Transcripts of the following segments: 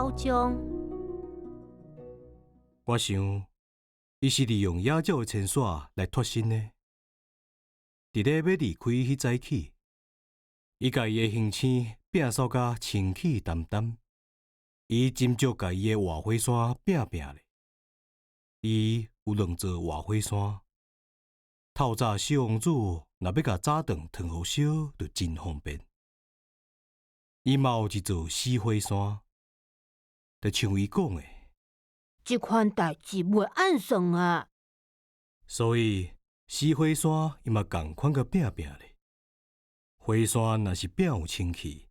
九章。我想，伊是利用野鳥的遷徙來脫身的。佇咧欲離開彼早起，伊共伊的行星摒掃甲清氣澹澹。伊真少共伊的活火山摒摒咧。伊有兩座活火山。透早小王子若欲共早頓燙予燒，就真方便。伊嘛有一座死火山，就像伊講的，這款代誌袂按算啊。所以死火山伊嘛仝款共摒摒咧。火山若是摒有清氣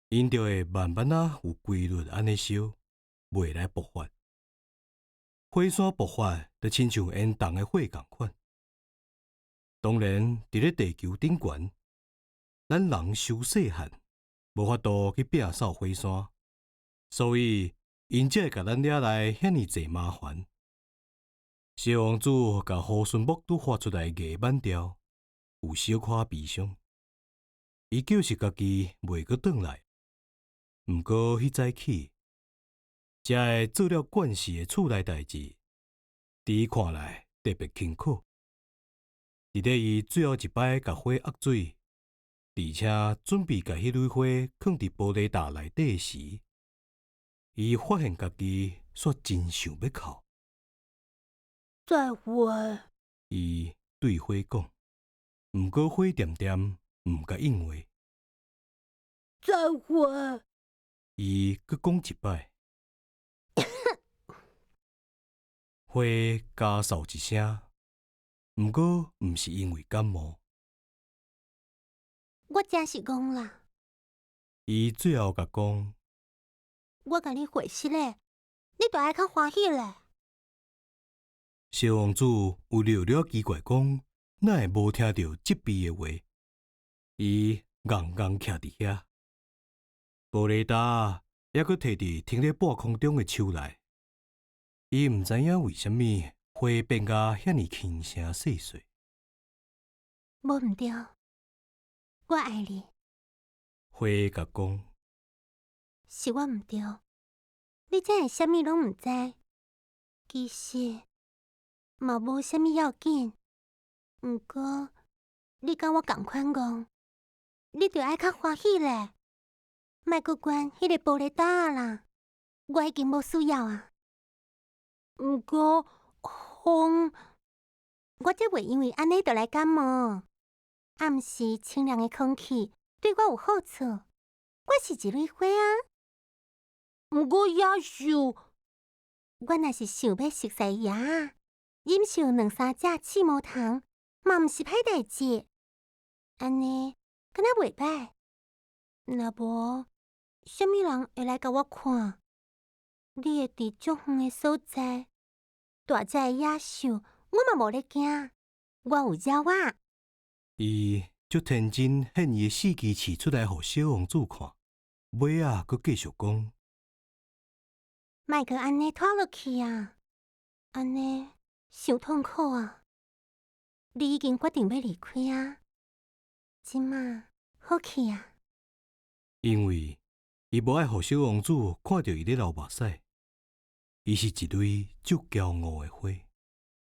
，𪜶就會慢慢仔有規律按呢燒，袂來爆發。火山爆發就親像煙囱的火仝款。當然，佇咧地球頂懸，咱人傷細漢，無法度去摒掃火山，所以𪜶才會共咱惹來遐爾濟麻煩。小王子共烏孫木拄發出來的芽挽掉，有小可悲傷。伊就是家己袂閣轉來。毋過彼早起，這个做了慣勢的厝內代誌，佇伊看來特別輕巧。佇咧伊最後一擺共花壓水，而且準備共彼蕊花囥佇玻璃罩內底時，伊發現家己煞真想欲哭。再會。伊對花講，毋過花恬恬毋共應話。再會。伊閣講一擺，花咳嗽一聲，毋過毋是因為感冒。我真是戇啦。伊最後共講，我共你回實咧，你著愛較歡喜咧。小王子有略略奇怪，講哪會無聽著責備的話？伊戇戇徛佇遐，玻璃罩猶閣提佇停咧半空中的手內。伊毋知影為啥物花變甲遐爾輕聲細細。無毋對，我愛你。花共講，是我毋對，你才會啥物攏毋知。其實嘛無啥物要緊，毋過你佮我仝款戇，你著愛較歡喜咧，莫閣管彼個玻璃罩啦，我已經無需要啊。毋過風，我才袂因為按呢就來感冒。暗時清涼的空氣對我有好處，我是一蕊花啊。毋過野獸，我若是想欲熟似鴨仔，忍受兩三隻刺毛蟲，嘛毋是歹代誌。按呢，敢若袂歹。若無，啥物人會來共我看？你會佇足遠的所在，大隻的野獸，我嘛無咧驚。我有鳥仔。伊足天真獻伊的四支翅出來，予小王子看。尾仔閣繼續講：莫閣按呢拖落去啊！按呢傷痛苦啊！你已經決定欲離開啊！這馬好去啊！因為伊無愛予小王子看著伊咧流目屎。伊是一蕊足驕傲的花。